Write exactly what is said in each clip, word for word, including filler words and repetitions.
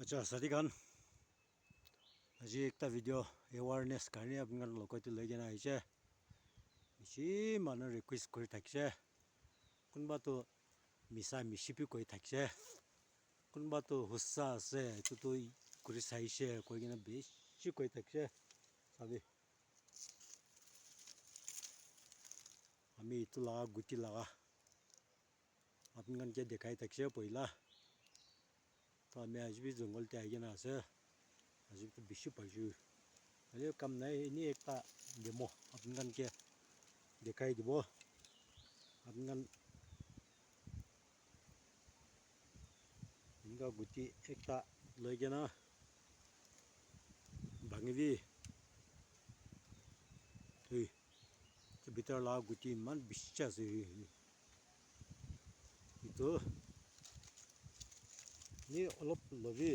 Acha, sadi khan, aji ekta video awareness karne apni khan logot te loi kena aise. Bishi manu request kuri thakise. Kunba tu misa mishi bi koi thakise. Kunba tu hosa ase, etu tu kuri saise koi kena bishi koi thakise. Sabi. Ami etu laga guti laga apni khan ke dekhai thakise poila. To ami aji bi jungle te ahi kena ase. Aji bi bishi paise. Hoile kam nai, eni ekta demo apni khan ke dekhai dibo. Apni khan enka guti ekta loi kena bhangibi. Ui, etu bitor laga guti eman bishi ase. Etu ni olop lobi.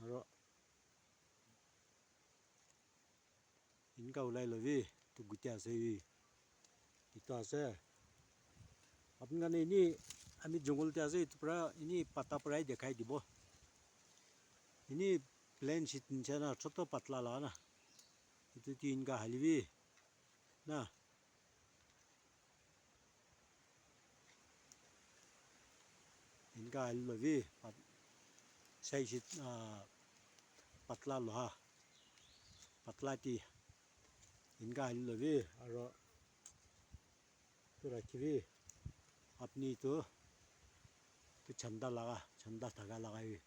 Aro enka ulai lobi, etu guti ase, etu ase. Apni khan eni ami jungle te ase, etu para eni pata para dekhai dibo. Eni plain sheet nisna choto patla laga na. Etu ti enka halibi na. Enka hali lobi, pat-, sai sit, ah, patla loha, patla ti, enka hali lobi, aro tu rakhibi, apni tu, tu chanda laga, chanda thaka laga bi,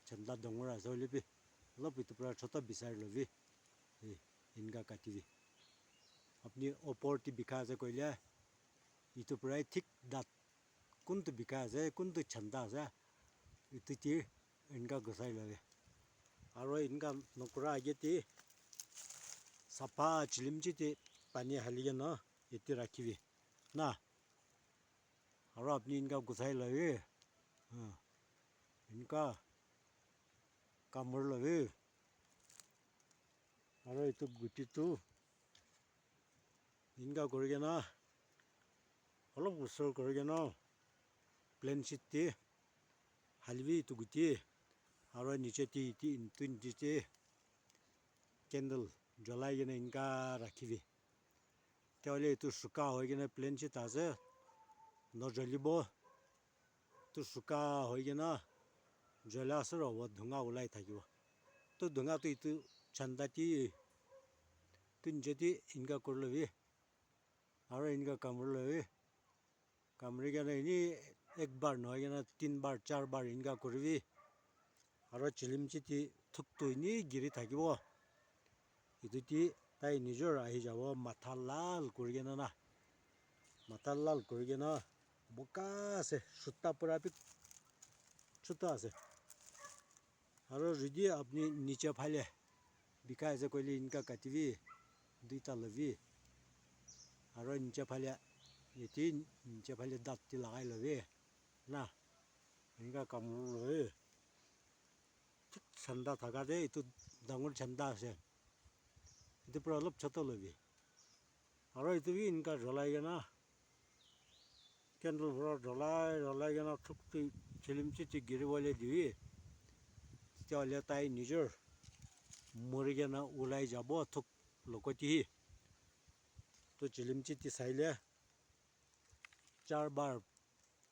chanda dangor ase hoile bi, olop etu para chota bisari lobi, eh, enka katibi. Apni opor te bika ase koile, etu para thik dat kuntu bika ase, kuntu chanda ase, etu te enka gusai lage. Aro enka nokura age te sapha chilimchi te pani hali kena ete rakhibi na. Aro apni enka gusai lage, hmm, enka kamur lage. Aro etu guti tu enka kuri kena olop usor kuri kena plain sheet te halibi etu guti aro niche te, te, etu niche te candle jalai kena enka rakhibi. Te hoile etu suka hoi kena plain sheet ase, nojolibo. Tu suka hoi kena jala ase aro dhunga ulai thakibo. Tu dhunga tu etu chanda ti tu niche te enka kuri lobi. Aro enka kamuri lobi. Kamuri kena eni ek bar nohoi kena tin bar, char bar enka kuribi. Aro chilimchi ti thuk tu eni giri thakibo. Etu ti tai nijor ahi jabo, matha lal kuri kena na. Matha lal kuri kena boga ase, suta pura bi chuta ase. Aro jodi apni niche phale bikai ase koile enka katibi, duita lobi. Aro niche phale, yate niche phale dat te lagai lobi na. Enka kamuri lobi. Thik chanda thaka te etu dangor chanda ase. Etu para olop choto lobi. Aro etu bi enka jolai kena, candle para jolai, jolai kena thuk tu chilimchi te giri bole dibi. Tetya hoile tai nijor mori kena ulai jabo thuk logot te hi. Tu chilimchi te saile char bar,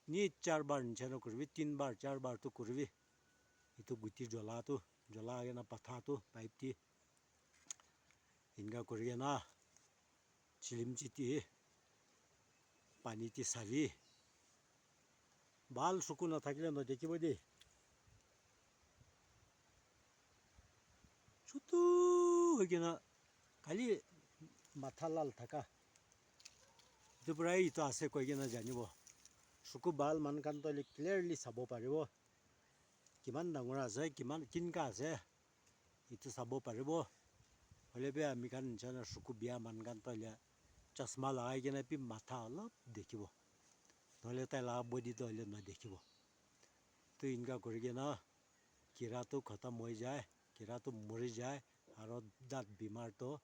ni char bar niche na kuribi, tin bar, char bar tu kuribi. Etu guti jola tu, jola kena patha tu, pipe te. Enka kuri kena chilimchi te pani te sabi. Bhal suku nathakile nadikhibo de. Chutu hoi kena khali matha lal thaka. Etu para etu ase koi kena janibo. Suku bhal manu khan toh clearly sabo paribo. Kiman dangor ase, kiman kinka ase, etu sabo paribo. Hoile bi ami khan nisna suku bia manu khan toh hoile chasma lagai kena bi matha olop dikhibo. Nohole tai laga body toh hoile nadikhibo. Tu enka kuri kena kira tu khatam hoi jai, kira tu mori jai, aro dat bimar tu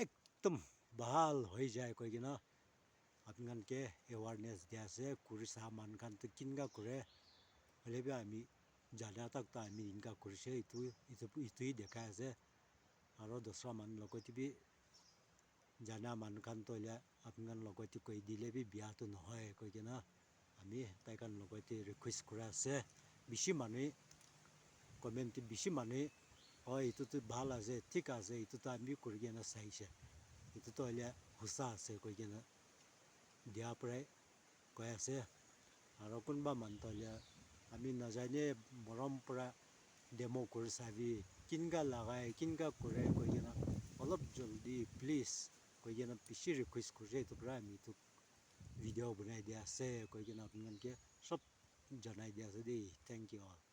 ekdum bhal hoi jai koi kena apni khan ke awareness dia ase, kuri sa man khan tu kinka kure, hoile bi ami jana tak ta ami inka kurise, itu, itu, itu hi dekhai ase. Aro dusra manu logot te bi jana manu khan toh hoile apni khan logot te koi dile bi bia tu nohoi koi kena ami tai khan logot te request kuri ase. Bishi manu comment te bishi manu, "Oh, itu tu bhal ase, thik ase, itu tu ami bi kuri kena saise. Itu tu hoile hosa ase," koi kena dia pore koi ase. Aro kunba manu toh hoile ami najane morom pora demo kuri sabi, kinka lagai, kinka kure koi kena olop joldi please koi kena bishi request kuri etu pora ami etu video banai dia ase koi kena apni khan ke sob janai dia ase de. Thank you all.